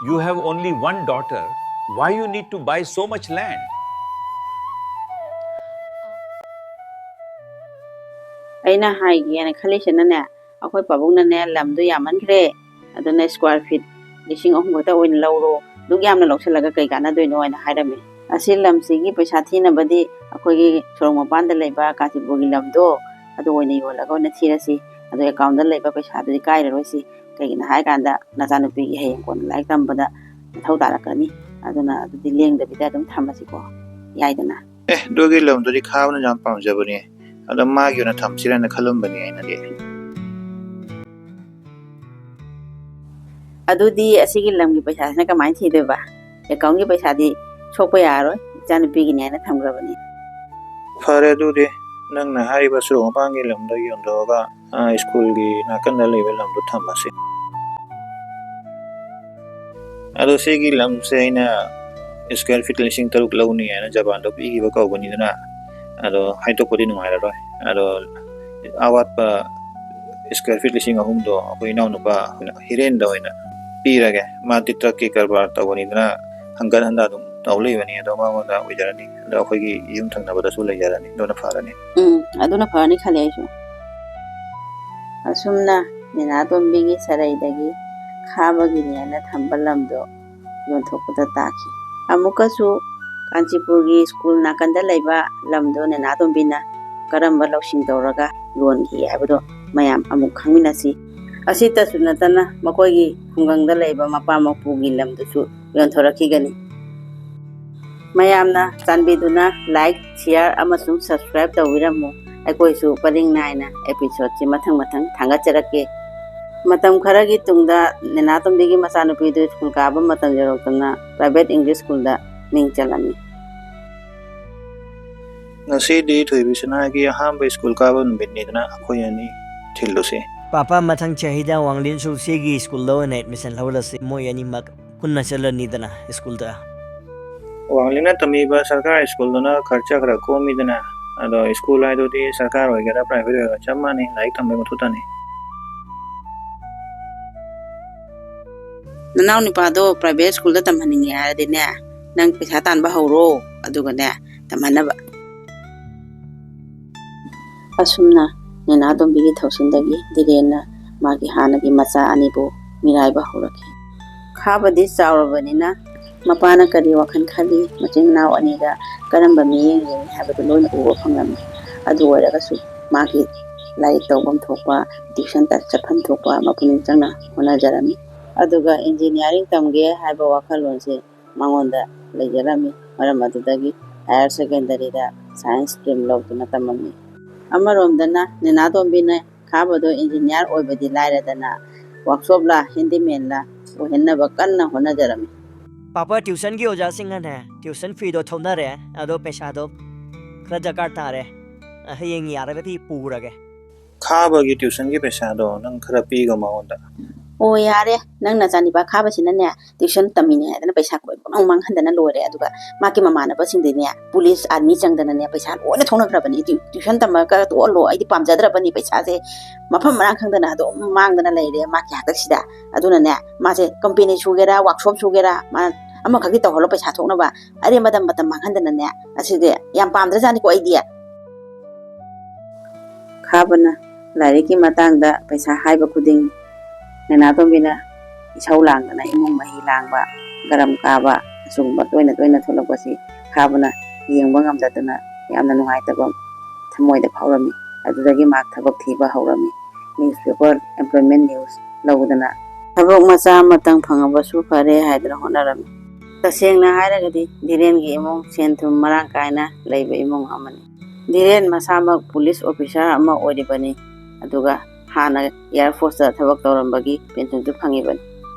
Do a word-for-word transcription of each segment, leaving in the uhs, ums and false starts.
You have only one daughter. Why you need to buy so much land? ꯑꯩꯅ ꯍꯥꯏꯒꯦꯅ ꯈꯜꯂꯤꯁꯤꯅꯅꯦ, ꯑꯩꯈꯣꯏ ꯄꯥꯕꯨꯡꯅꯅꯦ, "ꯂꯝꯗꯣ ꯌꯥꯝꯃꯟꯈ꯭ꯔꯦ, ꯑꯗꯨꯅ square feet ꯂꯤꯁꯤꯡ ꯑꯍꯨꯝ ꯈꯛꯇ ꯑꯣꯏꯅ ꯂꯧꯔꯣ, ꯑꯗꯨꯛ ꯌꯥꯝꯅ ꯂꯧꯁꯤꯜꯂꯒ ꯀꯩ ꯀꯥꯟꯅꯗꯣꯏꯅꯣ?" ꯍꯥꯏꯅ ꯍꯥꯏꯔꯝꯃꯤ꯫ ꯑꯁꯤ ꯂꯝꯁꯤꯒꯤ ꯄꯩꯁꯥ ꯊꯤꯅꯕꯗꯤ ꯑꯩꯈꯣꯏꯒꯤ ꯁꯣꯔꯣꯛ ꯃꯄꯥꯟꯗ ꯂꯩꯕ ꯀꯥꯟꯆꯤꯄꯨꯔꯒꯤ ꯂꯝꯗꯣ, ꯑꯗꯨ ꯑꯣꯏꯅ ꯌꯣꯜꯂꯒ ꯑꯣꯏꯅ ꯊꯤꯔꯁꯤ, ꯑꯗꯣ account ꯗ ꯂꯩꯕ ꯄꯩꯁꯥꯗꯨꯗꯤ ꯀꯥꯏꯔꯔꯣꯏꯁꯤ꯫ ꯀꯩꯒꯤꯅꯣ ꯍꯥꯏ ꯀꯥꯟꯗ, ꯅꯆꯥꯅꯨꯄꯤꯒꯤ ꯍꯌꯦꯡ ꯀꯣꯟꯅ ꯂꯥꯏꯔꯤꯛ ꯇꯝꯕꯗ ꯃꯊꯧ ꯇꯥꯔꯛꯀꯅꯤ꯫ ꯑꯗꯨꯅ ꯑꯗꯨꯗꯤ ꯂꯦꯡꯗꯕꯤꯗ ꯑꯗꯨꯝ ꯊꯝꯃꯁꯤꯀꯣ, ꯌꯥꯏꯗꯅ? ꯑꯦ, ꯑꯗꯨꯒꯤ ꯂꯝꯗꯨꯗꯤ ꯈꯥꯕꯅ ꯌꯥꯝ ꯄꯥꯝꯖꯕꯅꯦ꯫ ꯑꯗꯣ ꯃꯥꯒꯤ ꯑꯣꯏꯅ ꯊꯝꯁꯤꯔꯅ ꯈꯜꯂꯝꯕꯅꯦ ꯑꯩꯅꯗꯤ꯫ ꯑꯗꯨꯗꯤ ꯑꯁꯤꯒꯤ ꯂꯝꯒꯤ ꯄꯩꯁꯥꯁꯤꯅ ꯀꯃꯥꯏꯅ ꯊꯤꯗꯣꯏꯕ? Account ꯒꯤ ꯄꯩꯁꯥꯗꯤ ꯁꯣꯛꯄ ꯌꯥꯔꯣꯏ, ꯏꯆꯥꯅꯨꯄꯤꯒꯤꯅꯦ ꯍꯥꯏꯅ ꯊꯝꯈ꯭ꯔꯕꯅꯤ꯫ ꯐꯔꯦ, ꯑꯗꯨꯗꯤ ꯅꯪꯅ ꯍꯥꯏꯔꯤꯕ ꯁꯣꯔꯣꯛ ꯃꯄꯥꯟꯒꯤ ꯂꯝꯗꯣ ꯌꯣꯟꯊꯣꯛꯑꯒ, ꯑ, school ꯒꯤ ꯅꯥꯀꯟꯗ ꯂꯩꯕ ꯂꯝꯗꯣ ꯊꯝꯃꯁꯤ꯫ ꯑꯗꯣ ꯁꯤꯒꯤ ꯂꯝꯁꯦ ꯑꯩꯅ square feet ꯂꯤꯁꯤꯡ ꯇꯔꯨꯛ ꯂꯧꯅꯤ ꯍꯥꯏꯅ ꯖꯕꯥꯟꯗꯣ ꯄꯤꯈꯤꯕ ꯀꯧꯕꯅꯤꯗꯅ, ꯑꯗꯣ ꯍꯥꯏꯗꯣꯛꯄꯗꯤ ꯅꯨꯡꯉꯥꯏꯔꯔꯣꯏ꯫ ꯑꯗꯣ ꯑꯋꯥꯠꯄ square feet ꯂꯤꯁꯤꯡ ꯑꯍꯨꯝꯗꯣ ꯑꯩꯈꯣꯏ ꯏꯅꯥꯎꯅꯨꯄꯥ ꯍꯤꯔꯦꯟꯗ ꯑꯣꯏꯅ ꯄꯤꯔꯒꯦ꯫ ꯃꯥꯗꯤ truck ꯀꯤ ꯀꯔꯕꯥꯔ ꯇꯧꯕꯅꯤꯗꯅ ꯍꯪꯒꯠ ꯍꯟꯗ ꯑꯗꯨꯝ ꯇꯧ ꯂꯩꯕꯅꯤ꯫ ꯑꯗꯣ ꯃꯉꯣꯟꯗ ꯑꯣꯏꯖꯔꯅꯤ꯫ ꯑꯗꯣ ꯑꯩꯈꯣꯏꯒꯤ ꯌꯨꯝ ꯊꯪꯅꯕꯗꯁꯨ ꯂꯩꯖꯔꯅꯤ꯫ ꯑꯗꯨꯅ ꯐꯔꯅꯤ꯫ ꯎꯝ, ꯑꯗꯨꯅ ꯐꯔꯅꯤ ꯈꯜꯂꯦ ꯑꯩꯁꯨ꯫ ꯑꯁꯨꯝꯅ ꯅꯦꯅꯥꯇꯣꯝꯕꯤꯒꯤ ꯁꯔꯩꯗꯒꯤ ꯈꯥꯕꯒꯤꯅꯦꯅ ꯊꯝꯕ ꯂꯝꯗꯣ ꯌꯣꯟꯊꯣꯛꯄꯗ ꯇꯥꯈꯤ꯫ ꯑꯃꯨꯛꯀꯁꯨ ꯀꯥꯟꯆꯤꯄꯨꯔꯒꯤ school ꯅꯥꯀꯟꯗ ꯂꯩꯕ ꯂꯝꯗꯣ ꯅꯦꯅꯥꯇꯣꯝꯕꯤꯅ ꯀꯔꯝꯕ ꯂꯧꯁꯤꯡ ꯇꯧꯔꯒ ꯌꯣꯟꯈꯤ ꯍꯥꯏꯕꯗꯣ ꯃꯌꯥꯝ ꯑꯃꯨꯛ ꯈꯪꯃꯤꯟꯅꯁꯤ꯫ ꯑꯁꯤꯇꯁꯨ ꯅꯠꯇꯅ ꯃꯈꯣꯏꯒꯤ ꯈꯨꯡꯒꯪꯗ ꯂꯩꯕ ꯃꯄꯥ ꯃꯄꯨꯒꯤ ꯂꯝꯗꯨꯁꯨ ꯌꯣꯟꯊꯣꯔꯛꯈꯤꯒꯅꯤ꯫ ꯃꯌꯥꯝꯅ ꯆꯥꯟꯕꯤꯗꯨꯅ like, share ꯑꯃꯁꯨꯡ subscribe ꯇꯧꯕꯤꯔꯝꯃꯨ꯫ ꯑꯩꯈꯣꯏꯁꯨ ꯄꯔꯤꯡ ꯅꯥꯏꯅ episode ꯁꯤ ꯃꯊꯪ ꯃꯊꯪ ꯊꯥꯡꯒꯠꯆꯔꯛꯀꯦ꯫ ꯃꯇꯝ ꯈꯔꯒꯤ ꯇꯨꯡꯗ ꯅꯦꯅꯥꯇꯣꯝꯕꯤꯒꯤ ꯃꯆꯥꯅꯨꯄꯤꯗꯨ school ꯀꯥꯕ ꯃꯇꯝ ꯌꯧꯔꯛꯇꯨꯅ private English school ꯗ ꯃꯤꯡ ꯆꯜꯂꯝꯃꯤ꯫ ꯉꯁꯤꯗꯤ ꯊꯣꯏꯕꯤꯁꯅꯥꯒꯤ ꯑꯍꯥꯟꯕ school ꯀꯥꯕ ꯅꯨꯃꯤꯠꯅꯤꯗꯅ ꯑꯩꯈꯣꯏ ꯑꯅꯤ ꯊꯤꯜꯂꯨꯁꯦ꯫ ꯄꯥꯄꯥ, ꯃꯊꯪ ꯆꯍꯤꯗ ꯋꯥꯡꯂꯦꯟꯁꯨ ꯁꯤꯒꯤ school ꯗ ꯑꯣꯏꯅ admission ꯂꯧꯔꯁꯤ꯫ ꯃꯣꯏ ꯑꯅꯤꯃꯛ ꯄꯨꯟꯅ ꯆꯠꯂꯅꯤꯗꯅ school ꯗ꯫ ꯋꯥꯡꯂꯦꯟꯅ ꯇꯝꯃꯤꯕ ꯁꯔꯀꯥꯔ school ꯗꯨꯅ ꯈꯔꯆ ꯈꯔ ꯀꯣꯝꯃꯤꯗꯅ, ꯑꯗꯣ school ꯍꯥꯏꯗꯨꯗꯤ ꯁꯔꯀꯥꯔ ꯑꯣꯏꯒꯦꯔꯥ private ꯑꯣꯏꯒꯦꯔꯥ ꯆꯞ ꯃꯥꯟꯅꯩ, ꯂꯥꯏꯔꯤꯛ ꯇꯝꯕꯒꯤ ꯃꯊꯧꯇꯅꯤ꯫ "ꯅꯅꯥꯎ ꯅꯨꯄꯥꯗꯣ private schoolꯗ ꯇꯝꯍꯟꯅꯤꯡꯉꯦ ꯍꯥꯏꯔꯗꯤꯅꯦ, ꯅꯪ ꯄꯩꯁꯥ ꯇꯥꯟꯕ ꯍꯧꯔꯣ, ꯑꯗꯨꯒꯅꯦ ꯇꯝꯍꯟꯅꯕ"꯫ ꯑꯁꯨꯝꯅ ꯅꯦꯅꯥꯇꯣꯝꯕꯤꯒꯤ ꯊꯧꯁꯤꯟꯗꯒꯤ ꯙꯤꯔꯦꯟꯅ ꯃꯥꯒꯤ ꯍꯥꯟꯅꯒꯤ ꯃꯆꯥ ꯑꯅꯤꯕꯨ ꯃꯤꯔꯥꯏꯕ ꯍꯧꯔꯛꯈꯤ꯫ ꯈꯥꯕꯗꯤ ꯆꯥꯎꯔꯕꯅꯤꯅ ꯃꯄꯥꯅ ꯀꯔꯤ ꯋꯥꯈꯜ ꯈꯜꯂꯤ, ꯃꯆꯤꯟ ꯃꯅꯥꯎ ꯑꯅꯤꯗ ꯀꯔꯝꯕ ꯃꯤꯠꯌꯦꯡ ꯌꯦꯡꯉꯤ ꯍꯥꯏꯕꯗꯨ ꯂꯣꯏꯅ ꯎꯕ ꯐꯪꯂꯝꯃꯤ꯫ ꯑꯗꯨ ꯑꯣꯏꯔꯒꯁꯨ ꯃꯥꯒꯤ ꯂꯥꯏꯔꯤꯛ ꯇꯧꯐꯝ ꯊꯣꯛꯄ, tuition ꯆꯠꯐꯝ ꯊꯣꯛꯄ ꯃꯄꯨꯛꯅꯤꯡ ꯆꯪꯅ ꯍꯣꯠꯅꯖꯔꯝꯃꯤ꯫ ꯑꯗꯨꯒ engineering ꯇꯝꯒꯦ ꯍꯥꯏꯕ ꯋꯥꯈꯜꯂꯣꯟꯁꯦ ꯃꯉꯣꯟꯗ ꯂꯩꯖꯔꯝꯃꯤ꯫ ꯃꯔꯝ ꯑꯗꯨꯗꯒꯤ higher secondaryꯗ science stream ꯂꯧꯗꯨꯅ ꯇꯝꯃꯝꯃꯤ꯫ ꯑꯃꯔꯣꯝꯗꯅ ꯅꯦꯅꯥꯇꯣꯝꯕꯤꯅ ꯈꯥꯕꯗꯣ engineer ꯑꯣꯏꯕꯗꯤ ꯂꯥꯏꯔꯗꯅ workshopꯂꯥ handymanꯂꯥ ꯑꯣꯏꯍꯟꯅꯕ ꯀꯟꯅ ꯍꯣꯠꯅꯖꯔꯝꯃꯤ꯫ ꯄꯥꯄꯥ, tuitionꯒꯤ ꯑꯣꯖꯥꯁꯤꯡꯅꯅꯦ tuition feeꯗꯣ ꯊꯧꯅꯔꯦ, ꯑꯗꯣ ꯄꯩꯁꯥꯗꯣ ꯈꯔ ꯗꯔꯀꯥꯔ ꯇꯥꯔꯦ, ꯍꯌꯦꯡ ꯌꯥꯔꯒꯗꯤ ꯄꯨꯔꯒꯦ꯫ ꯈꯥꯕꯒꯤ tuitionꯒꯤ ꯄꯩꯁꯥꯗꯣ ꯅꯪ ꯈꯔ ꯄꯤꯒꯣ ꯃꯉꯣꯟꯗ꯫ "ꯑꯣ, ꯌꯥꯔꯦ, ꯅꯪ ꯅꯆꯥꯅꯤꯄꯥ ꯈꯥꯕꯁꯤꯅꯅꯦ tuition ꯇꯝꯃꯤꯅꯦ ꯍꯥꯏꯗꯅ ꯄꯩꯁꯥ ꯀꯣꯏ ꯄꯪ ꯃꯥꯡꯍꯟꯗꯅ ꯂꯣꯏꯔꯦ꯫ ꯑꯗꯨꯒ ꯃꯥꯒꯤ ꯃꯃꯥꯟꯅꯕꯁꯤꯡꯗꯤꯅꯦ police army ꯆꯪꯗꯅꯅꯦ ꯄꯩꯁꯥ ꯂꯣꯏꯅ ꯊꯧꯅꯈ꯭ꯔꯕꯅꯤ꯫ ꯇ꯭ꯌꯨ-, tuition ꯇꯝꯃꯒ ꯇꯣꯛꯍꯜꯂꯣ, ꯑꯩꯗꯤ ꯄꯥꯝꯖꯗ꯭ꯔꯕꯅꯤ, ꯄꯩꯁꯥꯁꯦ ꯃꯐꯝ ꯃꯔꯥꯡ ꯈꯪꯗꯅ ꯑꯗꯨꯝ ꯃꯥꯡꯗꯅ ꯂꯩꯔꯦ ꯃꯥꯒꯤ ꯍꯥꯛꯇꯛꯁꯤꯗ꯫ ꯑꯗꯨꯅꯅꯦ ꯃꯥꯁꯦ company ꯁꯨꯒꯦꯔꯥ workshop ꯁꯨꯒꯦꯔꯥ ꯃꯥ ꯑꯃꯈꯛꯇꯤ ꯇꯧꯍꯜꯂꯣ, ꯄꯩꯁꯥ ꯊꯣꯛꯅꯕ, ꯑꯔꯦꯝꯕꯗ ꯃꯇꯝ ꯃꯥꯡꯍꯟꯗꯅꯅꯦ꯫ ꯑꯁꯤꯗꯤ ꯌꯥꯝ ꯄꯥꯝꯗ꯭ꯔꯖꯥꯠꯅꯤꯀꯣ ꯑꯩꯗꯤ"꯫ ꯈꯥꯕꯅ ꯂꯥꯏꯔꯤꯛꯀꯤ ꯃꯇꯥꯡꯗ ꯄꯩꯁꯥ ꯍꯥꯏꯕ ꯈꯨꯗꯤꯡ ꯅꯦꯅꯥꯇꯣꯝꯕꯤꯅ ꯏꯁꯧ ꯂꯥꯡꯗꯅ ꯏꯃꯨꯡ ꯃꯍꯤ ꯂꯥꯡꯕ, ꯒꯔꯝ ꯀꯥꯕ ꯑꯁꯤꯒꯨꯝꯕ ꯇꯣꯏꯅ ꯇꯣꯏꯅ ꯊꯣꯛꯂꯛꯄꯁꯤ ꯈꯥꯕꯅ ꯌꯦꯡꯕ ꯉꯝꯗꯗꯨꯅ ꯌꯥꯝꯅ ꯅꯨꯡꯉꯥꯏꯇꯕ ꯊꯃꯣꯏꯗ ꯐꯥꯎꯔꯝꯃꯤ꯫ ꯑꯗꯨꯗꯒꯤ ꯃꯍꯥꯛ ꯊꯕꯛ ꯊꯤꯕ ꯍꯧꯔꯝꯃꯤ꯫ Newspaper, employment news ꯂꯧꯗꯅ ꯊꯕꯛ ꯃꯆꯥ ꯑꯃꯇꯪ ꯐꯪꯉꯕꯁꯨ ꯐꯔꯦ ꯍꯥꯏꯗꯨꯅ ꯍꯣꯠꯅꯔꯝꯃꯤ꯫ ꯇꯁꯦꯡꯅ ꯍꯥꯏꯔꯒꯗꯤ ꯙꯤꯔꯦꯟꯒꯤ ꯏꯃꯨꯡ ꯁꯦꯟ ꯊꯨꯝ ꯃꯔꯥꯡ ꯀꯥꯏꯅ ꯂꯩꯕ ꯏꯃꯨꯡ ꯑꯃꯅꯤ꯫ ꯙꯤꯔꯦꯟ ꯃꯁꯥꯃꯛ police officer ꯑꯃ ꯑꯣꯏꯔꯤꯕꯅꯤ, ꯑꯗꯨꯒ ꯍꯥꯟꯅ air forceꯇ ꯊꯕꯛ ꯇꯧꯔꯝꯕꯒꯤ pensionꯁꯨ ꯐꯪꯉꯤꯕꯅꯤ꯫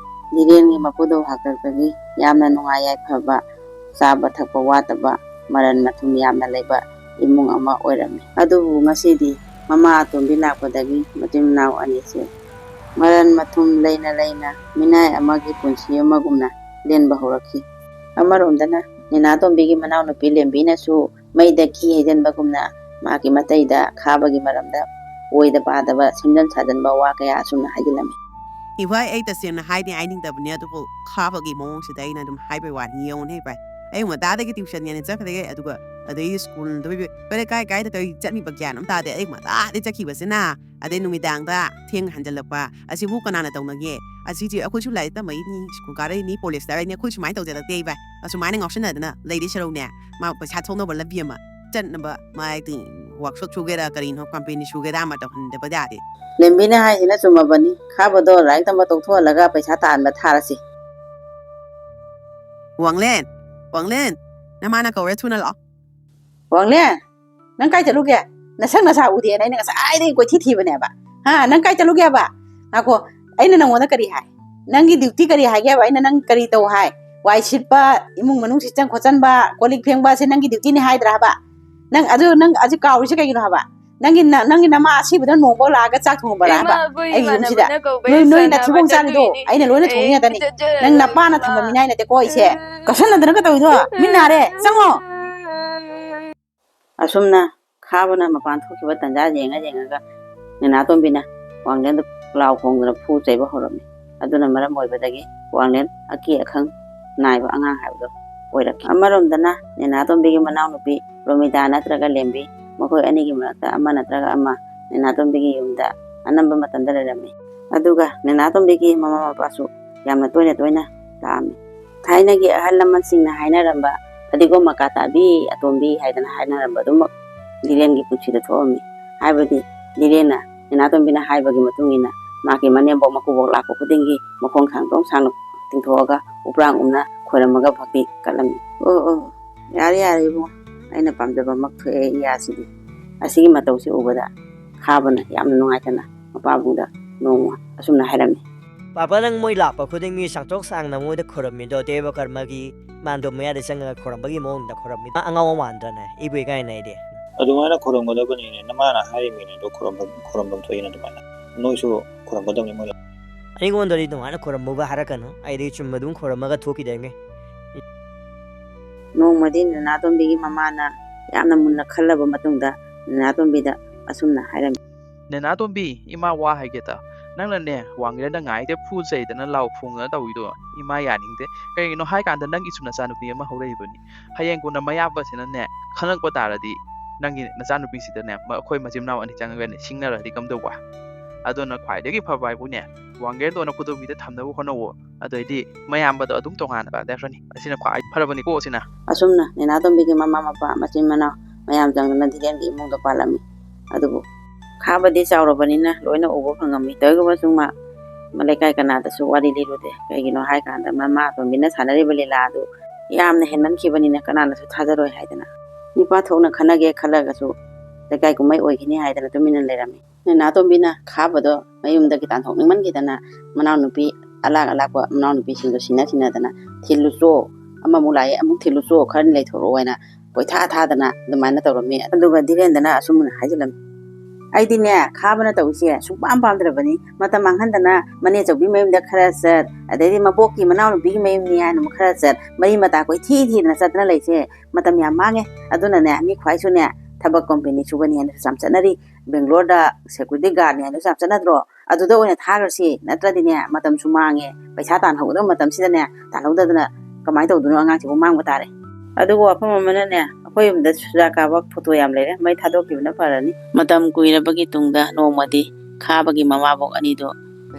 ꯙꯤꯔꯦꯟꯒꯤ ꯃꯄꯨꯗꯧ ꯍꯥꯛꯇꯛꯇꯒꯤ ꯌꯥꯝꯅ ꯅꯨꯡꯉꯥꯏ ꯌꯥꯏꯐꯕ, ꯆꯥꯕ ꯊꯛꯄ ꯋꯥꯠꯇꯕ, ꯃꯔꯟ ꯃꯊꯨꯝ ꯌꯥꯝꯅ ꯂꯩꯕ ꯏꯃꯨꯡ ꯑꯃ ꯑꯣꯏꯔꯝꯃꯤ꯫ ꯑꯗꯨꯕꯨ ꯉꯁꯤꯗꯤ ꯃꯃꯥ ꯑꯇꯣꯝꯕꯤ ꯂꯥꯛꯄꯗꯒꯤ ꯃꯆꯤꯟ ꯃꯅꯥꯎ ꯑꯅꯤꯁꯦ ꯃꯔꯟ ꯃꯊꯨꯝ ꯂꯩꯅ ꯂꯩꯅ ꯃꯤꯅꯥꯏ ꯑꯃꯒꯤ ꯄꯨꯟꯁꯤ ꯑꯃꯒꯨꯝꯅ ꯂꯦꯟꯕ ꯍꯧꯔꯛꯈꯤ꯫ ꯑꯃꯔꯣꯝꯗꯅ ꯅꯦꯅꯥꯇꯣꯝꯕꯤꯒꯤ ꯃꯅꯥꯎꯅꯨꯄꯤ ꯂꯦꯝꯕꯤꯅꯁꯨ ꯃꯩꯗ ꯘꯤ ꯍꯩꯖꯤꯟꯕꯒꯨꯝꯅ ꯃꯥꯒꯤ ꯃꯇꯩꯗ ꯈꯥꯕꯒꯤ ꯃꯔꯝꯗ ꯑꯣꯏꯗ ꯄꯥꯗꯕ ꯁꯦꯝꯖꯤꯟ ꯁꯥꯖꯤꯟꯕ ꯋꯥ ꯀꯌꯥ ꯑꯁꯨꯝꯅ ꯍꯥꯏꯖꯤꯜꯂꯝꯃꯤ꯫ ꯏꯚꯥꯏ, ꯑꯩ ꯇꯁꯦꯡꯅ ꯍꯥꯏꯗꯤ ꯍꯥꯏꯅꯤꯡꯗꯕꯅꯦ, ꯑꯗꯨꯕꯨ ꯈꯥꯕꯒꯤ ꯃꯑꯣꯡꯁꯤꯗ ꯑꯩꯅ ꯑꯗꯨꯝ ꯍꯥꯏꯕꯩ ꯋꯥꯅꯤ꯫ ꯌꯦꯡꯉꯨꯅꯦ ꯏꯚꯥꯏ, ꯑꯌꯨꯛ ꯉꯟꯇꯥꯗꯒꯤ tuition ꯅꯦꯅ ꯆꯠꯈ꯭ꯔꯦ, ꯑꯗꯨꯒ ꯑꯗꯩ ꯁ꯭ꯀꯨꯜꯗ ꯀꯔꯦ ꯀꯥꯏ ꯀꯥꯏꯗ ꯇꯧꯔꯤ ꯆꯠꯂꯤꯕ ꯒ꯭ꯌꯥꯟ ꯑꯃ ꯇꯥꯗꯦ꯫ ꯑꯌꯨꯛ ꯉꯟꯇꯥꯗꯒꯤ ꯆꯠꯈꯤꯕꯁꯤꯅ ꯑꯗꯩ ꯅꯨꯃꯤꯗꯥꯡꯗ ꯊꯦꯡꯅ ꯍꯟꯖꯜꯂꯛꯄ꯫ ꯑꯁꯤꯕꯨ ꯀꯅꯥꯅ ꯇꯧꯅꯒꯦ? ꯑꯁꯤꯁꯦ ꯑꯩꯈꯣꯏꯁꯨ ꯂꯥꯏꯔꯤꯛ ꯇꯝꯃꯛꯏꯅꯤ, ꯁ꯭ꯀꯨꯜ ꯀꯥꯔꯛꯏꯅꯤ, ꯀꯣꯂꯦꯖ ꯀꯥꯔꯛꯏꯅꯤ, ꯑꯩꯈꯣꯏ ꯁꯨꯃꯥꯏꯅ ꯇꯧꯖꯔꯛꯇꯦ ꯏꯚꯥꯏ꯫ ꯑꯁꯨꯃꯥꯏꯅ ꯉꯥꯎꯁꯤꯟꯅꯗꯅ ꯂꯩꯗꯣꯏ ꯁꯔꯨꯛꯅꯦ, ꯃꯥ ꯄꯩꯁꯥ ꯊꯣꯛꯅꯕ ꯂꯝꯕꯤ ꯑꯃ ꯆꯠꯅꯕ, ꯃꯥ ꯍꯥꯏꯗꯤ workshop ꯁꯨꯒꯦꯔꯥ ꯀꯔꯤꯅꯣ, company ꯁꯨꯒꯦꯔꯥ ꯑꯃ ꯇꯧꯍꯟꯗꯕ ꯌꯥꯗꯦ꯫ ꯂꯦꯝꯕꯤꯅ ꯍꯥꯏꯁꯤꯅ ꯆꯨꯝꯃꯕꯅꯤ꯫ ꯈꯥꯕꯗꯣ ꯂꯥꯏꯔꯤꯛ ꯇꯝꯕ ꯇꯣꯛꯊꯣꯛꯍꯜꯂꯒ ꯄꯩꯁꯥ ꯇꯥꯟꯕ ꯊꯥꯔꯁꯤ꯫ ꯋꯥꯡꯂꯦꯟ, ꯋꯥꯡꯂꯦꯟ, ꯅꯃꯥꯅ ꯀꯧꯔꯦ, ꯊꯨꯅ ꯂꯥꯛꯑꯣ꯫ ꯋꯥꯡꯂꯦꯟ, ꯅꯪ ꯀꯥꯏ ꯆꯠꯂꯨꯒꯦ? ꯅꯁꯛ ꯅꯁꯥ ꯎꯗꯦꯅ ꯑꯩꯅ ꯉꯁꯥꯏꯗꯒꯤ ꯀꯣꯏꯊꯤ ꯊꯤꯕꯅꯦꯕ꯫ ꯍꯥ, ꯅꯪ ꯀꯥꯏ ꯆꯠꯂꯨꯒꯦꯕ? ꯉꯥꯈꯣ, ꯑꯩꯅ ꯅꯪꯉꯣꯟꯗ ꯀꯔꯤ ꯍꯥꯏ? ꯅꯪꯒꯤ duty ꯀꯔꯤ ꯍꯥꯏꯒꯦꯕ? ꯑꯩꯅ ꯅꯪ ꯀꯔꯤ ꯇꯧ ꯍꯥꯏ? ꯋꯥꯏ ꯁꯤꯠꯄ, ꯏꯃꯨꯡ ꯃꯅꯨꯡ ꯁꯤꯠꯆꯟ ꯈꯣꯠꯆꯟꯕ, ꯀꯣꯜ ꯂꯤꯛ ꯐꯦꯡꯕ, ꯑꯁꯤ ꯅꯪꯒꯤ dutyꯅꯤ ꯍꯥꯏꯗ꯭ꯔꯥ ꯍꯥꯏꯕ? ꯅꯪ ꯑꯗꯨ, ꯅꯪ ꯑꯁꯤ ꯀꯥꯎꯔꯤꯁꯦ ꯀꯩꯒꯤꯅꯣ ꯍꯥꯏꯕ? ꯅꯪꯒꯤ ꯅ-, ꯅꯪꯒꯤ ꯅꯃꯥ ꯑꯁꯤꯕꯗ ꯅꯣꯡꯐꯥꯎ ꯂꯥꯛꯑꯒ ꯆꯥꯛ ꯊꯣꯡꯕ꯭ꯔꯥ ꯍꯥꯏꯕ? ꯏꯃꯥꯕꯨ ꯑꯩꯒꯤ ꯌꯨꯝꯁꯤꯗ ꯏꯃꯥꯟꯅꯕꯅ ꯀꯧꯕ ꯅꯣꯏ, ꯅꯣꯏ ꯁꯥꯟꯅꯕ ꯅꯊꯤꯕꯣꯡ ꯆꯥꯔꯤꯗꯣ ꯆꯠꯂꯨꯏꯅꯤ꯫ ꯑꯩꯅ ꯂꯣꯏꯅ ꯊꯣꯡꯉꯤ ꯑꯩ ꯉꯥꯛꯇꯅꯤ꯫ ꯆꯠꯆꯔꯣꯏ ꯅꯪ ꯅꯄꯥꯅ ꯏꯃꯥ꯫ ꯊꯝꯕ ꯃꯤꯅꯥꯏ ꯅꯠꯇꯦꯀꯣ ꯑꯩꯁꯦ꯫ ꯀꯥꯎꯁꯟꯅꯗꯅꯒ ꯇꯧꯏꯗꯣ ꯃꯤꯠ ꯅꯥꯔꯦ, ꯆꯪꯉꯣ꯫ ꯑꯁꯨꯝꯅ ꯈꯥꯕꯅ ꯃꯄꯥꯟ ꯊꯣꯛꯈꯤꯕ ꯇꯟꯖꯥ ꯌꯦꯡꯉ ꯌꯦꯡꯉꯒ ꯅꯦꯅꯥꯇꯣꯝꯕꯤꯅ ꯋꯥꯡꯂꯦꯟꯗ ꯂꯥꯎ ꯈꯣꯡꯗꯨꯅ ꯐꯨ ꯆꯩꯕ ꯍꯧꯔꯝꯃꯤ꯫ ꯑꯗꯨꯅ ꯃꯔꯝ ꯑꯣꯏꯕꯗꯒꯤ ꯋꯥꯡꯂꯦꯟ ꯑꯀꯤ ꯑꯈꯪ ꯅꯥꯏꯕ ꯑꯉꯥꯡ ꯍꯥꯏꯕꯗꯣ ꯑꯣꯏꯔꯛꯈꯤ꯫ ꯑꯃꯔꯣꯝꯗꯅ ꯅꯦꯅꯥꯇꯣꯝꯕꯤꯒꯤ ꯃꯅꯥꯎꯅꯨꯄꯤ ꯔꯣꯃꯤꯇꯥ ꯅꯠꯇ꯭ꯔꯒ ꯂꯦꯝꯕꯤ, ꯃꯈꯣꯏ ꯑꯅꯤꯒꯤ ꯃꯔꯛꯇ ꯑꯃ ꯅꯠꯇ꯭ꯔꯒ ꯑꯃ ꯅꯦꯅꯥꯇꯣꯝꯕꯤꯒꯤ ꯌꯨꯝꯗ ꯑꯅꯝꯕ ꯃꯇꯝꯗ ꯂꯩꯔꯝꯃꯤ꯫ ꯑꯗꯨꯒ ꯅꯦꯅꯥꯇꯣꯝꯕꯤꯒꯤ ꯃꯃꯥ ꯃꯄꯥꯁꯨ ꯌꯥꯝꯅ ꯇꯣꯏꯅ ꯇꯣꯏꯅ ꯂꯥꯛꯑꯝꯃꯤ꯫ ꯊꯥꯏꯅꯒꯤ ꯑꯍꯜ ꯂꯃꯟꯁꯤꯡꯅ ꯍꯥꯏꯅꯔꯝꯕ "ꯐꯗꯤꯒꯣꯝ ꯃꯀꯥ ꯇꯥꯕꯤ ꯑꯇꯣꯝꯕꯤ" ꯍꯥꯏꯗꯅ ꯍꯥꯏꯅꯔꯝꯕ ꯑꯗꯨꯃꯛ ꯗꯤꯔꯦꯟꯒꯤ ꯄꯨꯟꯁꯤꯗ ꯊꯣꯛꯑꯝꯃꯤ꯫ ꯍꯥꯏꯕꯗꯤ ꯗꯤꯔꯦꯟꯅ ꯅꯦꯅꯥꯇꯣꯝꯕꯤꯅ ꯍꯥꯏꯕꯒꯤ ꯃꯇꯨꯡ ꯏꯟꯅ ꯃꯍꯥꯛꯀꯤ ꯃꯅꯦꯝꯕꯣꯛ ꯃꯀꯨꯕꯣꯛ ꯂꯥꯛꯄ ꯈꯨꯗꯤꯡꯒꯤ ꯃꯈꯣꯡ ꯁꯥꯡꯗꯣꯡ ꯁꯥꯡꯅ ꯇꯤꯡꯊꯣꯛꯑꯒ ꯎꯄ꯭ꯔꯥꯡ ꯎꯞꯅ ꯈꯣꯏꯔꯝꯃꯒ ꯚꯛꯇꯤ ꯀꯠꯂꯝꯃꯤ꯫ "ꯑꯣ, ꯑꯣ, ꯌꯥꯔꯦ, ꯌꯥꯔꯦ ꯏꯕꯨꯡꯉꯣ, ꯑꯩꯅ ꯄꯥꯝꯖꯕꯃꯛ ꯊꯣꯛꯑꯦ ꯏꯌꯥꯁꯤꯗꯤ"꯫ ꯑꯁꯤꯒꯤ ꯃꯇꯧꯁꯤ ꯎꯕꯗ ꯈꯥꯕꯅ ꯌꯥꯝꯅ ꯅꯨꯡꯉꯥꯏꯇꯅ ꯃꯄꯥꯕꯨꯡꯗ ꯅꯣꯡꯃ ꯑꯁꯨꯝꯅ ꯍꯥꯏꯔꯝꯃꯤ꯫ "ꯄꯥꯄꯥ, ꯅꯪ ꯃꯣꯏ ꯂꯥꯛꯄ ꯈꯨꯗꯤꯡꯒꯤ ꯁꯥꯡꯇꯣꯛ ꯁꯥꯡꯅ ꯃꯣꯏꯗ ꯈꯣꯏꯔꯝꯃꯤꯗꯣ, ꯗꯦꯕ ꯀꯔꯃꯒꯤ ꯃꯥꯟꯗꯣꯞ ꯃꯌꯥꯗ ꯆꯪꯉꯒ ꯈꯣꯏꯔꯝꯕꯒꯤ ꯃꯑꯣꯡꯗ ꯈꯣꯏꯔꯝꯃꯤꯗꯣ ꯑꯉꯥꯎꯕ ꯃꯥꯟꯗ꯭ꯔꯅꯦ? ꯏꯕꯨ ꯏꯀꯥꯏꯅꯩꯗꯤ"꯫ "ꯑꯗꯨꯃꯥꯏꯅ ꯈꯣꯏꯔꯝꯒꯗꯕꯅꯤꯅꯦ, ꯅꯃꯥꯅ ꯍꯥꯏꯔꯤꯃꯤꯅꯦ, ꯑꯗꯣ ꯈꯣꯏꯔꯝꯐꯝ, ꯈꯣꯏꯔꯝꯐꯝ ꯊꯣꯛꯏꯅ ꯑꯗꯨꯃꯥꯏꯅ꯫ ꯅꯣꯏꯁꯨ ꯈꯣꯏꯔꯝꯒꯗꯕꯅꯤ ꯃꯣꯏꯅ"꯫ "ꯑꯩꯉꯣꯟꯗꯗꯤ ꯑꯗꯨꯃꯥꯏꯅ ꯈꯣꯏꯔꯝꯃꯨꯒ ꯍꯥꯏꯔꯛꯀꯅꯨ, ꯑꯩꯗꯤ ꯆꯨꯝꯅ ꯑꯗꯨꯝ ꯈꯣꯏꯔꯝꯃꯒ ꯊꯣꯛꯈꯤꯗꯣꯏꯅꯦ"꯫ ꯅꯣꯡꯃꯗꯤ ꯅꯦꯅꯥꯇꯣꯝꯕꯤꯒꯤ ꯃꯃꯥꯅ ꯌꯥꯝꯅ ꯃꯨꯟꯅ ꯈꯜꯂꯕ ꯃꯇꯨꯡꯗ ꯅꯦꯅꯥꯇꯣꯝꯕꯤꯗ ꯑꯁꯨꯝꯅ ꯍꯥꯏꯔꯝꯃꯤ꯫ "ꯅꯦꯅꯥꯇꯣꯝꯕꯤ, ꯏꯃꯥ ꯋꯥ ꯍꯥꯏꯒꯦꯇ꯫ ꯅꯪꯅꯅꯦ, ꯋꯥꯡꯂꯦꯟꯗ ꯉꯥꯏꯗ ꯐꯨ ꯆꯩꯗꯅ ꯂꯥꯎ ꯐꯣꯡꯗꯅ ꯇꯧꯔꯤꯗꯣ ꯏꯃꯥ ꯌꯥꯅꯤꯡꯗꯦ꯫ ꯀꯩꯒꯤꯅꯣ ꯍꯥꯏꯀꯥꯟꯗ ꯅꯪꯒꯤꯁꯨ ꯅꯆꯥꯅꯨꯄꯤ ꯑꯃ ꯍꯧꯔꯛꯏꯕꯅꯤ꯫ ꯍꯌꯦꯡ ꯀꯣꯟꯅ ꯃꯌꯥꯝꯕꯁꯤꯅꯅꯦ, ꯈꯪꯉꯛꯄ ꯇꯥꯔꯗꯤ ꯅꯪꯒꯤ ꯅꯆꯥꯅꯨꯄꯤꯁꯤꯗꯅꯦ, ꯃ-, ꯑꯩꯈꯣꯏ ꯃꯆꯤꯟ ꯃꯅꯥꯎ ꯑꯅꯤ ꯆꯪꯉꯒꯅꯦ ꯁꯤꯡꯅꯔꯗꯤ ꯀꯝꯗꯧꯕ? ꯑꯗꯨꯅ ꯈ꯭ꯋꯥꯏꯗꯒꯤ ꯐꯕ ꯍꯥꯏꯕꯨꯅꯦ, ꯋꯥꯡꯂꯦꯟꯗꯣꯅ ꯈꯨꯗꯣꯝꯕꯤꯗ ꯊꯝꯅꯕ ꯍꯣꯠꯅꯧꯋꯣ꯫ ꯑꯗꯨꯑꯣꯏꯗꯤ ꯃꯌꯥꯝꯕꯗꯣ ꯑꯗꯨꯝ ꯇꯣꯉꯥꯟꯅ ꯇꯥꯖꯈ꯭ꯔꯅꯤ꯫ ꯑꯁꯤꯅ ꯈ꯭ꯋꯥꯏ ꯐꯔꯕꯅꯤꯀꯣ, ꯁꯤꯅ꯫ ꯑꯁꯨꯝꯅ ꯅꯦꯅꯥꯇꯣꯝꯕꯤꯒꯤ ꯃꯃꯥ ꯃꯄꯥ ꯃꯆꯤꯟ ꯃꯅꯥꯎ ꯃꯌꯥꯝ ꯆꯪꯗꯨꯅ ꯙꯤꯔꯦꯟꯒꯤ ꯏꯃꯨꯡꯗ ꯄꯥꯜꯂꯝꯃꯤ꯫ ꯑꯗꯨꯕꯨ ꯈꯥꯕꯗꯤ ꯆꯥꯎꯔꯕꯅꯤꯅ ꯂꯣꯏꯅ ꯎꯕ ꯐꯪꯉꯝꯃꯤ꯫ ꯇꯧꯏꯒꯨꯝꯕꯁꯨ ꯃꯥ ꯂꯩꯀꯥꯏ ꯀꯅꯥꯗꯁꯨ ꯋꯥꯔꯤ ꯂꯤꯔꯨꯗꯦ꯫ ꯀꯩꯒꯤꯅꯣ ꯍꯥꯏꯀꯥꯟꯗ ꯃꯃꯥ ꯑꯇꯣꯝꯕꯤꯅ ꯁꯥꯟꯅꯔꯤꯕ ꯂꯤꯂꯥ ꯑꯗꯨ ꯌꯥꯝꯅ ꯍꯦꯟꯃꯟꯈꯤꯕꯅꯤꯅ ꯀꯅꯥꯅꯁꯨ ꯊꯥꯖꯔꯣꯏ ꯍꯥꯏꯗꯅ꯫ ꯅꯨꯄꯥ ꯊꯣꯛꯅ ꯈꯟꯅꯒꯦ ꯈꯜꯂꯒꯁꯨ ꯂꯩꯀꯥꯏ ꯀꯨꯝꯍꯩ ꯑꯣꯏꯈꯤꯅꯤ ꯍꯥꯏꯗꯅ ꯇꯨꯃꯤꯟꯅ ꯂꯩꯔꯝꯃꯤ꯫ ꯅꯦꯅꯥꯇꯣꯝꯕꯤꯅ ꯈꯥꯕꯗꯣ ꯃꯌꯨꯝꯗꯒꯤ ꯇꯥꯟꯊꯣꯛꯅꯤꯡꯃꯟꯈꯤꯗꯅ ꯃꯅꯥꯎꯅꯨꯄꯤ ꯑꯂꯥꯛ ꯑꯂꯥꯛꯄ ꯃꯅꯥꯎꯅꯨꯄꯤꯁꯤꯡꯗꯣ ꯁꯤꯟꯅ ꯁꯤꯟꯅꯗꯅ "ꯊꯤꯜꯂꯨꯆꯣ, ꯑꯃꯃꯨꯛ ꯂꯥꯛꯑꯦ, ꯑꯃꯨꯛ ꯊꯤꯜꯂꯨꯆꯣ, ꯈꯔ ꯂꯩꯊꯣꯔꯛꯑꯣ" ꯍꯥꯏꯅ ꯀꯣꯏꯊꯥ ꯊꯥꯗꯅ ꯑꯗꯨꯃꯥꯏꯅ ꯇꯧꯔꯝꯃꯤ꯫ ꯑꯗꯨꯒ ꯙꯤꯔꯦꯟꯗꯅ ꯑꯁꯨꯝꯅ ꯍꯥꯏꯖꯤꯜꯂꯝꯃꯤ, "ꯑꯩꯗꯤꯅꯦ, ꯈꯥꯕꯅ ꯇꯧꯔꯤꯁꯦ ꯁꯨꯡꯄꯥꯝ ꯄꯥꯝꯗ꯭ꯔꯕꯅꯤ꯫ ꯃꯇꯝ ꯃꯥꯡꯍꯟꯗꯅ ꯃꯅꯦ ꯆꯧꯕꯤ ꯃꯌꯨꯝꯗ ꯈꯔ ꯆꯠ, ꯑꯗꯩꯗꯤ ꯃꯕꯣꯛꯀꯤ ꯃꯅꯥꯎꯅꯨꯄꯤꯒꯤ ꯃꯌꯨꯝꯅꯤ ꯍꯥꯏꯅ ꯑꯃꯨꯛ ꯈꯔ ꯆꯠ, ꯃꯔꯤ ꯃꯇꯥ ꯀꯣꯏꯊꯤ ꯊꯤꯗꯅ ꯆꯠꯇꯅ ꯂꯩꯁꯦ ꯃꯇꯝ ꯌꯥꯝ ꯃꯥꯡꯉꯦ꯫ ꯑꯗꯨꯅꯅꯦ, ꯃꯤ ꯈ꯭ꯋꯥꯏꯁꯨꯅꯦ ꯊꯕꯛ ꯀꯣꯝꯄꯦꯅꯤ ꯁꯨꯕꯅꯤ ꯍꯥꯏꯅꯁꯨ ꯌꯥꯝ ꯆꯠꯅꯔꯤ, ꯕꯦꯡꯒ꯭ꯂꯣꯔꯗ ꯁꯦꯀ꯭ꯌꯨꯔꯤꯇꯤ ꯒꯥꯔꯗꯅꯤ ꯍꯥꯏꯅꯁꯨ ꯌꯥꯝ ꯆꯠꯅꯗ꯭ꯔꯣ? ꯑꯗꯨꯗ ꯑꯣꯏꯅ ꯊꯥꯈ꯭ꯔꯁꯤ, ꯅꯠꯇ꯭ꯔꯗꯤꯅꯦ ꯃꯇꯝꯁꯨ ꯃꯥꯡꯉꯦ, ꯄꯩꯁꯥ ꯇꯥꯟꯍꯧꯒꯗꯕ ꯃꯇꯝꯁꯤꯗꯅꯦ ꯇꯥꯟꯍꯧꯗꯗꯅ ꯀꯃꯥꯏꯅ ꯇꯧꯗꯣꯏꯅꯣ? ꯑꯉꯥꯡꯁꯤꯕꯨ ꯃꯥꯡꯕ ꯇꯥꯔꯦ"꯫ ꯑꯗꯨꯕꯨ ꯋꯥꯐꯝ ꯑꯃꯅꯅꯦ, ꯑꯩꯈꯣꯏ ꯌꯨꯝꯗ ꯆꯨꯖꯥꯛ ꯀꯥꯕ ꯐꯣꯇꯣ ꯌꯥꯝ ꯂꯩꯔꯦ, ꯃꯩ ꯊꯥꯗꯣꯛꯈꯤꯕꯅ ꯐꯔꯅꯤ꯫ ꯃꯇꯝ ꯀꯨꯏꯔꯕꯒꯤ ꯇꯨꯡꯗ ꯅꯣꯡꯃꯗꯤ ꯈꯥꯕꯒꯤ ꯃꯃꯥꯕꯣꯛ ꯑꯅꯤꯗꯣ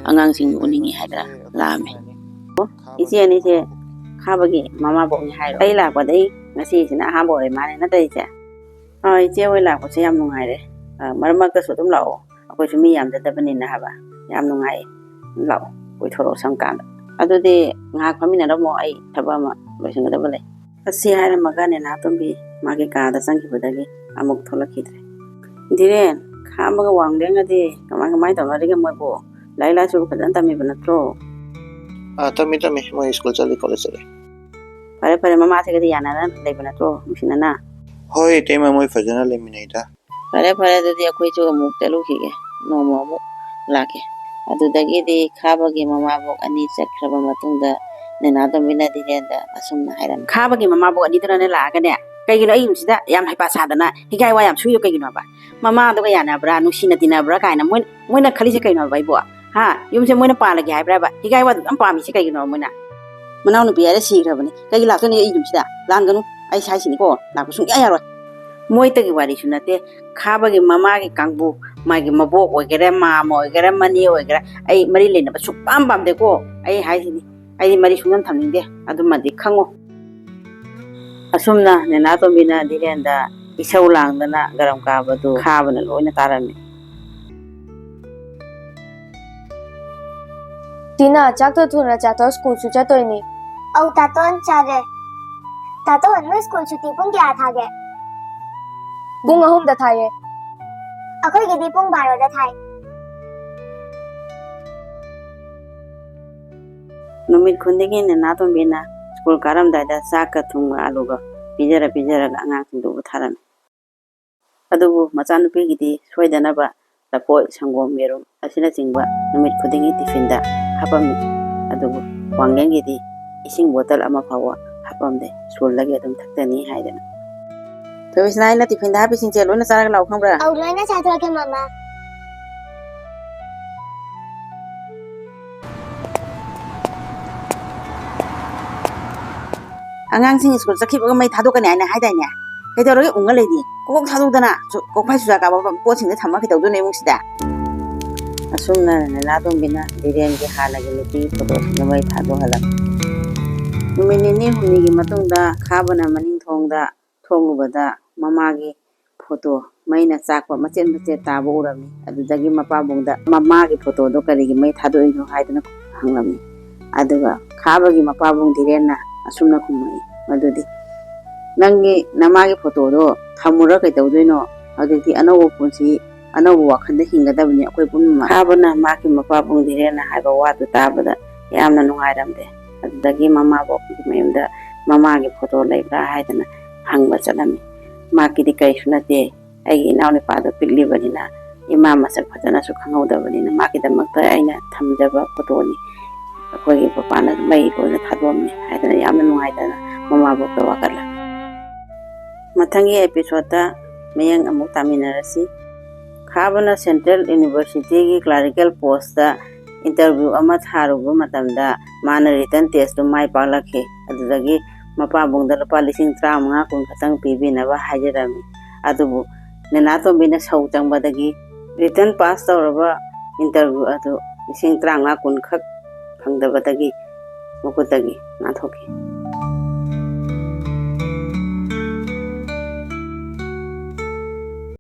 ꯑꯉꯥꯡꯁꯤꯡ ꯎꯅꯤꯡꯉꯤ ꯍꯥꯏꯗꯅ ꯂꯥꯛꯑꯝꯃꯤ꯫ "ꯑꯣ, ꯏꯆꯦ ꯑꯅꯤꯁꯦ ꯈꯥꯕꯒꯤ ꯃꯃꯥꯕꯣꯛꯅꯤ ꯍꯥꯏꯔꯣ? ꯑꯩ ꯂꯥꯛꯄꯗꯩ ꯉꯁꯤꯁꯤꯅ ꯑꯍꯥꯟꯕ ꯑꯣꯏꯔ ꯃꯥꯜꯂꯦ, ꯅꯠꯇ꯭ꯔ ꯏꯆꯦ?" "ꯑꯥ, ꯏꯆꯦ ꯍꯣꯏ ꯂꯥꯛꯄꯁꯦ ꯌꯥꯝ ꯅꯨꯡꯉꯥꯏꯔꯦ꯫ ꯑꯥ, ꯃꯔꯛ ꯃꯔꯛꯇꯁꯨ ꯑꯗꯨꯝ ꯂꯥꯛꯑꯣ, ꯑꯩꯈꯣꯏꯁꯨ ꯃꯤ ꯌꯥꯝꯖꯗꯕꯅꯤꯅ" ꯍꯥꯏꯕ꯫ "ꯌꯥꯝ ꯅꯨꯡꯉꯥꯏ, ꯂꯥꯛꯑꯣ, ꯀꯣꯏꯊꯣꯔꯛꯑꯣ ꯁꯪꯀꯥꯟꯗ꯫ ꯑꯗꯨꯗꯤ ꯉꯥꯏꯍꯥꯛ ꯐꯝꯃꯤꯟꯅꯔꯝꯃꯣ, ꯑꯩ ꯊꯕꯛ ꯑꯃ ꯂꯣꯏꯁꯤꯟꯒꯗꯕ ꯂꯩ"꯫ ꯑꯁꯤ ꯍꯥꯏꯔꯝꯃꯒ ꯅꯦꯅꯥꯇꯣꯝꯕꯤ ꯃꯥꯒꯤ ꯀꯥꯗ ꯆꯪꯈꯤꯕꯗꯒꯤ ꯑꯃꯨꯛ ꯊꯣꯛꯂꯛꯈꯤꯗ꯭ꯔꯦ꯫ "ꯙꯤꯔꯦꯟ, ꯈꯥꯕꯒ ꯋꯥꯡꯂꯦꯟꯒꯗꯤ ꯀꯃꯥꯏ ꯀꯃꯥꯏ ꯇꯧꯅꯔꯤꯒꯦ ꯃꯣꯏꯕꯨ? ꯂꯥꯏꯔꯤꯛ ꯂꯥꯏꯁꯨ ꯐꯖꯅ ꯇꯝꯃꯤꯕ ꯅꯠꯇ꯭ꯔꯣ?" "ꯑꯥ, ꯇꯝꯃꯤ, ꯇꯝꯃꯤ꯫ ꯃꯣꯏ ꯁ꯭ꯀꯨꯜ ꯆꯠꯂꯤ, ꯀꯣꯂꯦꯖ ꯆꯠꯂꯤ"꯫ "ꯐꯔꯦ, ꯐꯔꯦ꯫ ꯃꯃꯥꯁꯤꯒꯗꯤ ꯌꯥꯅꯅ ꯂꯩꯕ ꯅꯠꯇ꯭ꯔꯣ, ꯅꯨꯡꯁꯤꯅꯅ?" "ꯍꯣꯏ, ꯏꯇꯩꯃ, ꯃꯣꯏ ꯐꯖꯅ ꯂꯩꯃꯤꯟꯅꯩꯗ"꯫ "ꯐꯔꯦ, ꯐꯔꯦ꯫ ꯑꯗꯨꯗꯤ ꯑꯩꯈꯣꯏꯁꯨ ꯑꯃꯨꯛ ꯆꯠꯂꯨꯈꯤꯒꯦ꯫ ꯅꯣꯡꯃ ꯑꯃꯨꯛ ꯂꯥꯛꯀꯦ"꯫ ꯑꯗꯨꯗꯒꯤꯗꯤ ꯈꯥꯕꯒꯤ ꯃꯃꯥꯕꯣꯛ ꯑꯅꯤ ꯆꯠꯈ꯭ꯔꯕ ꯃꯇꯨꯡꯗ ꯅꯦꯅꯥꯇꯣꯝꯕꯤꯅ ꯙꯤꯔꯦꯟꯗ ꯑꯁꯨꯝꯅ ꯍꯥꯏꯔꯝꯃꯤ꯫ "ꯈꯥꯕꯒꯤ ꯃꯃꯥꯕꯣꯛ ꯑꯅꯤꯗꯨꯅꯅꯦ ꯂꯥꯛꯑꯒꯅꯦ, ꯀꯩꯒꯤꯅꯣ ꯑꯩ ꯌꯨꯝꯁꯤꯗ ꯌꯥꯝ ꯍꯩꯄꯥ ꯁꯥꯗꯅ ꯍꯤꯒꯥꯏ ꯋꯥ ꯌꯥꯝ ꯁꯨꯏꯗꯣ ꯀꯩꯒꯤꯅꯣꯕ? ꯃꯃꯥꯗꯨꯒ ꯌꯥꯅꯕ꯭ꯔꯥ, ꯅꯨꯡꯁꯤꯅ ꯇꯤꯟꯅꯕ꯭ꯔꯥ ꯀꯥꯏꯅ ꯃꯣꯏ, ꯃꯣꯏꯅ ꯈꯜꯂꯤꯁꯦ ꯀꯩꯅꯣꯕ ꯑꯩꯕꯣ? ꯍꯥ? ꯌꯨꯝꯁꯦ ꯃꯣꯏꯅ ꯄꯥꯜꯂꯒꯦ ꯍꯥꯏꯕ꯭ꯔꯕ? ꯍꯤꯒꯥꯏ ꯋꯥꯗꯨ ꯌꯥꯝ ꯄꯥꯝꯃꯤꯁꯦ ꯀꯩꯒꯤꯅꯣ ꯃꯣꯏꯅ? ꯃꯅꯥꯎꯅꯨꯄꯤ ꯍꯥꯏꯔꯦ ꯁꯤꯈ꯭ꯔꯕꯅꯤ, ꯀꯩꯒꯤ ꯂꯥꯛꯇꯣꯏꯅꯣ ꯑꯩ ꯌꯨꯝꯁꯤꯗ? ꯂꯥꯟꯒꯅꯨ, ꯑꯩ ꯍꯥꯏꯁꯤꯅꯤꯀꯣ, ꯂꯥꯛꯄ ꯁꯨꯡꯌꯥ ꯌꯥꯔꯣꯏ꯫ ꯃꯣꯏꯇꯒꯤ ꯋꯥꯔꯤꯁꯨ ꯅꯠꯇꯦ, ꯈꯥꯕꯒꯤ ꯃꯃꯥꯒꯤ ꯀꯥꯡꯕꯨ, ꯃꯥꯒꯤ ꯃꯕꯣꯛ ꯑꯣꯏꯒꯦꯔꯥ, ꯃꯥꯃ ꯑꯣꯏꯒꯦꯔꯥ, ꯃꯅꯦ ꯑꯣꯏꯒꯦꯔꯥ, ꯑꯩ ꯃꯔꯤ ꯂꯩꯅꯕ ꯁꯨꯡꯄꯥꯝ ꯄꯥꯝꯗꯦꯀꯣ꯫ ꯑꯩ ꯍꯥꯏꯁꯤꯅꯤ, ꯑꯩꯗꯤ ꯃꯔꯤ ꯁꯨꯡꯌꯥꯝ ꯊꯝꯅꯤꯡꯗꯦ, ꯑꯗꯨꯃꯗꯤ ꯈꯪꯉꯨ꯫ ꯑꯁꯨꯝꯅ ꯅꯦꯅꯥꯇꯣꯝꯕꯤꯅ ꯙꯤꯔꯦꯟꯗ ꯏꯁꯧ ꯂꯥꯡꯗꯅ ꯒꯔꯝ ꯀꯥꯕꯗꯨ ꯈꯥꯕꯅ ꯂꯣꯏꯅ ꯇꯥꯔꯝꯃꯤ꯫ ꯇꯤꯅꯥ, ꯆꯥꯛꯇꯣ ꯊꯨꯅ ꯆꯥꯊꯣꯛ, ꯁ꯭ꯀꯨꯜꯁꯨ ꯆꯠꯇꯣꯏꯅꯤ꯫ ꯑꯧ, ꯇꯥꯇꯣꯟ, ꯆꯥꯔꯦ꯫ ꯇꯥꯇꯣꯟ, ꯅꯣꯏ ꯁ꯭ꯀꯨꯜ ꯁꯨꯇꯤ ꯄꯨꯡ ꯀꯌꯥ ꯊꯥꯒꯦ? ꯄꯨꯡ ꯑꯍꯨꯝꯗ ꯊꯥꯏꯌꯦ꯫ ꯑꯩꯈꯣꯏꯒꯤꯗꯤ ꯄꯨꯡ ꯕꯥꯔꯣꯗ ꯊꯥꯏ꯫ ꯅꯨꯃꯤꯠ ꯈꯨꯗꯤꯡꯒꯤ ꯅꯦꯅꯥꯇꯣꯝꯕꯤꯅ ꯁ꯭ꯀꯨꯜ ꯀꯥꯔꯝꯗꯥꯏꯗ ꯆꯥꯛꯀ ꯊꯨꯝꯒ ꯑꯂꯨꯒ ꯄꯤꯖꯔ ꯄꯤꯖꯔꯒ ꯑꯉꯥꯡꯁꯤꯡꯗꯨꯕꯨ ꯊꯥꯔꯝꯃꯤ꯫ ꯑꯗꯨꯕꯨ ꯃꯆꯥꯅꯨꯄꯤꯒꯤꯗꯤ ꯁꯣꯏꯗꯅꯕ ꯂꯐꯣꯏ, ꯁꯪꯒꯣꯝ, ꯌꯦꯔꯨꯝ ꯑꯁꯤꯅꯆꯤꯡꯕ ꯅꯨꯃꯤꯠ ꯈꯨꯗꯤꯡꯒꯤ ꯇꯤꯐꯤꯟꯗ ꯍꯥꯞꯄꯝꯃꯤ꯫ ꯑꯗꯨꯕꯨ ꯋꯥꯡꯂꯦꯟꯒꯤꯗꯤ ꯏꯁꯤꯡ ꯕꯣꯇꯜ ꯑꯃ ꯐꯥꯎꯕ ꯍꯥꯞꯄꯝꯗꯦ, ꯁ꯭ꯀꯨꯜꯗꯒꯤ ꯑꯗꯨꯝ ꯊꯛꯆꯅꯤ ꯍꯥꯏꯗꯅ꯫ ꯊꯣꯏꯕꯤꯁꯅꯥ, ꯑꯩꯅ ꯇꯤꯐꯤꯟꯗ ꯍꯥꯞꯄꯤꯁꯤꯡꯁꯦ ꯂꯣꯏꯅ ꯆꯥꯔꯒ ꯂꯥꯛꯑꯣ, ꯈꯪꯕ꯭ꯔꯥ? ꯑꯧ, ꯂꯣꯏꯅ ꯆꯥꯊꯣꯛꯑꯒꯦ, ꯃꯃꯥ꯫ ꯑꯉꯥꯡꯁꯤꯡ ꯁ꯭ꯀꯨꯜ ꯆꯠꯈꯤꯕꯒ ꯃꯩ ꯊꯥꯗꯣꯛꯀꯅꯤ ꯍꯥꯏꯅ ꯍꯥꯏꯗꯥꯏꯅꯦ? ꯀꯩꯗꯧꯔꯒꯦ ꯎꯪꯉ ꯂꯩꯗꯤ? ꯀꯣꯛ ꯊꯥꯗꯣꯛꯇꯅ ꯁꯨ-, ꯀꯣꯛꯐꯥꯏ ꯆꯨꯖꯥꯛ ꯀꯥꯕ ꯄꯣꯠꯁꯤꯡꯗ ꯊꯝꯃ ꯀꯩꯗꯧꯗꯣꯏꯅꯣ ꯏꯃꯨꯡꯁꯤꯗ? ꯑꯁꯨꯝꯅ ꯅꯦꯅꯥꯇꯣꯝꯕꯤꯅ ꯕꯤꯔꯦꯟꯒꯤ ꯍꯥꯟꯅꯒꯤ ꯅꯨꯄꯤꯒꯤ ꯐꯣꯇꯣꯁꯤꯡꯗꯨ ꯃꯩ ꯊꯥꯗꯣꯛꯍꯜꯂꯝꯃꯤ꯫ ꯅꯨꯃꯤꯠ ꯅꯤꯅꯤ ꯍꯨꯝꯅꯤꯒꯤ ꯃꯇꯨꯡꯗ ꯈꯥꯕꯅ ꯃꯅꯤꯡ ꯊꯣꯡꯗ ꯊꯣꯛꯂꯨꯕꯗ ꯃꯃꯥꯒꯤ ꯐꯣꯇꯣ ꯃꯩꯅ ꯆꯥꯛꯄ ꯃꯆꯦꯠ ꯃꯆꯦꯠ ꯇꯥꯕ ꯎꯔꯝꯃꯤ꯫ ꯑꯗꯨꯗꯒꯤ ꯃꯄꯥꯕꯨꯡꯗ ꯃꯃꯥꯒꯤ ꯐꯣꯇꯣꯗꯣ ꯀꯔꯤꯒꯤ ꯃꯩ ꯊꯥꯗꯣꯛꯏꯅꯣ ꯍꯥꯏꯗꯅ ꯍꯪꯂꯝꯃꯤ꯫ ꯑꯗꯨꯒ ꯈꯥꯕꯒꯤ ꯃꯄꯥꯕꯨꯡ ꯙꯤꯔꯦꯟꯅ ꯑꯁꯨꯝꯅ ꯈꯨꯝꯃꯛꯏ, ꯃꯗꯨꯗꯤ, "ꯅꯪꯒꯤ ꯅꯃꯥꯒꯤ ꯐꯣꯇꯣꯗꯣ ꯊꯝꯃꯨꯔ ꯀꯩꯗꯧꯗꯣꯏꯅꯣ? ꯍꯧꯖꯤꯛꯇꯤ ꯑꯅꯧꯕ ꯄꯨꯟꯁꯤ, ꯑꯅꯧꯕ ꯋꯥꯈꯜꯗ ꯍꯤꯡꯒꯗꯕꯅꯤ ꯑꯩꯈꯣꯏ ꯄꯨꯝꯅꯃꯛ꯫" ꯈꯥꯕꯅ ꯃꯥꯒꯤ ꯃꯄꯥꯕꯨꯡ ꯙꯤꯔꯦꯟꯅ ꯍꯥꯏꯕ ꯋꯥꯗꯨ ꯇꯥꯕꯗ ꯌꯥꯝꯅ ꯅꯨꯡꯉꯥꯏꯔꯝꯗꯦ꯫ ꯑꯗꯨꯗꯒꯤ ꯃꯃꯥꯕꯣꯛꯀꯤ ꯃꯌꯨꯝꯗ ꯃꯃꯥꯒꯤ ꯐꯣꯇꯣ ꯂꯩꯕ꯭ꯔꯥ ꯍꯥꯏꯗꯅ ꯍꯪꯕ ꯆꯠꯂꯝꯃꯤ꯫ ꯃꯥꯒꯤꯗꯤ ꯀꯔꯤꯁꯨ ꯅꯠꯇꯦ, ꯑꯩꯒꯤ ꯏꯅꯥꯎꯅꯨꯄꯥꯗꯣ ꯄꯤꯛꯂꯤꯕꯅꯤꯅ ꯏꯃꯥ ꯃꯁꯛ ꯐꯖꯅꯁꯨ ꯈꯪꯍꯧꯗꯕꯅꯤꯅ ꯃꯥꯒꯤꯗꯃꯛꯇ ꯑꯩꯅ ꯊꯝꯖꯕ ꯐꯣꯇꯣꯅꯤ꯫ ꯑꯩꯈꯣꯏꯒꯤ ꯄꯄꯥꯅ ꯃꯩ ꯂꯣꯏꯅ ꯊꯥꯗꯣꯛꯑꯝꯃꯤ ꯍꯥꯏꯗꯅ ꯌꯥꯝꯅ ꯅꯨꯡꯉꯥꯏꯇꯅ ꯃꯃꯥꯕꯣꯛꯇ ꯋꯥꯀꯠꯂꯝꯃꯤ꯫ ꯃꯊꯪꯒꯤ episode ꯇ ꯃꯌꯦꯡ ꯑꯃꯨꯛ ꯇꯥꯃꯤꯟꯅꯔꯁꯤ꯫ ꯈꯥꯕꯅ ꯁꯦꯟꯇ꯭ꯔꯦꯜ ꯌꯨꯅꯤꯚꯔꯁꯤꯇꯤꯒꯤ ꯀ꯭ꯂꯥꯔꯤꯀꯦꯜ ꯄꯣꯁꯇ ꯏꯟꯇꯔꯚ꯭ꯌꯨ ꯑꯃ ꯊꯥꯔꯨꯕ ꯃꯇꯝꯗ ꯃꯥꯅ ꯔꯤꯇꯟ ꯇꯦꯁꯇꯨ ꯃꯥꯏ ꯄꯥꯛꯂꯛꯈꯤ꯫ ꯑꯗꯨꯗꯒꯤ ꯃꯄꯥꯕꯨꯡꯗ ꯂꯨꯄꯥ ꯂꯤꯁꯤꯡ ꯇꯔꯥꯃꯉꯥ ꯀꯨꯟ ꯈꯛꯇꯪ ꯄꯤꯕꯤꯅꯕ ꯍꯥꯏꯖꯔꯝꯃꯤ꯫ ꯑꯗꯨꯕꯨ ꯅꯦꯅꯥꯇꯣꯝꯕꯤꯅ ꯁꯧ ꯆꯪꯕꯗꯒꯤ ꯔꯤꯇꯟ ꯄꯥꯁ ꯇꯧꯔꯕ ꯏꯟꯇꯔꯚ꯭ꯌꯨ ꯑꯗꯨ ꯂꯤꯁꯤꯡ ꯇꯔꯥꯃꯉꯥ ꯀꯨꯟ ꯈꯛ ꯐꯪꯗꯕꯗꯒꯤ ꯃꯈꯨꯠꯇꯒꯤ ꯅꯥꯟꯊꯣꯛꯈꯤ꯫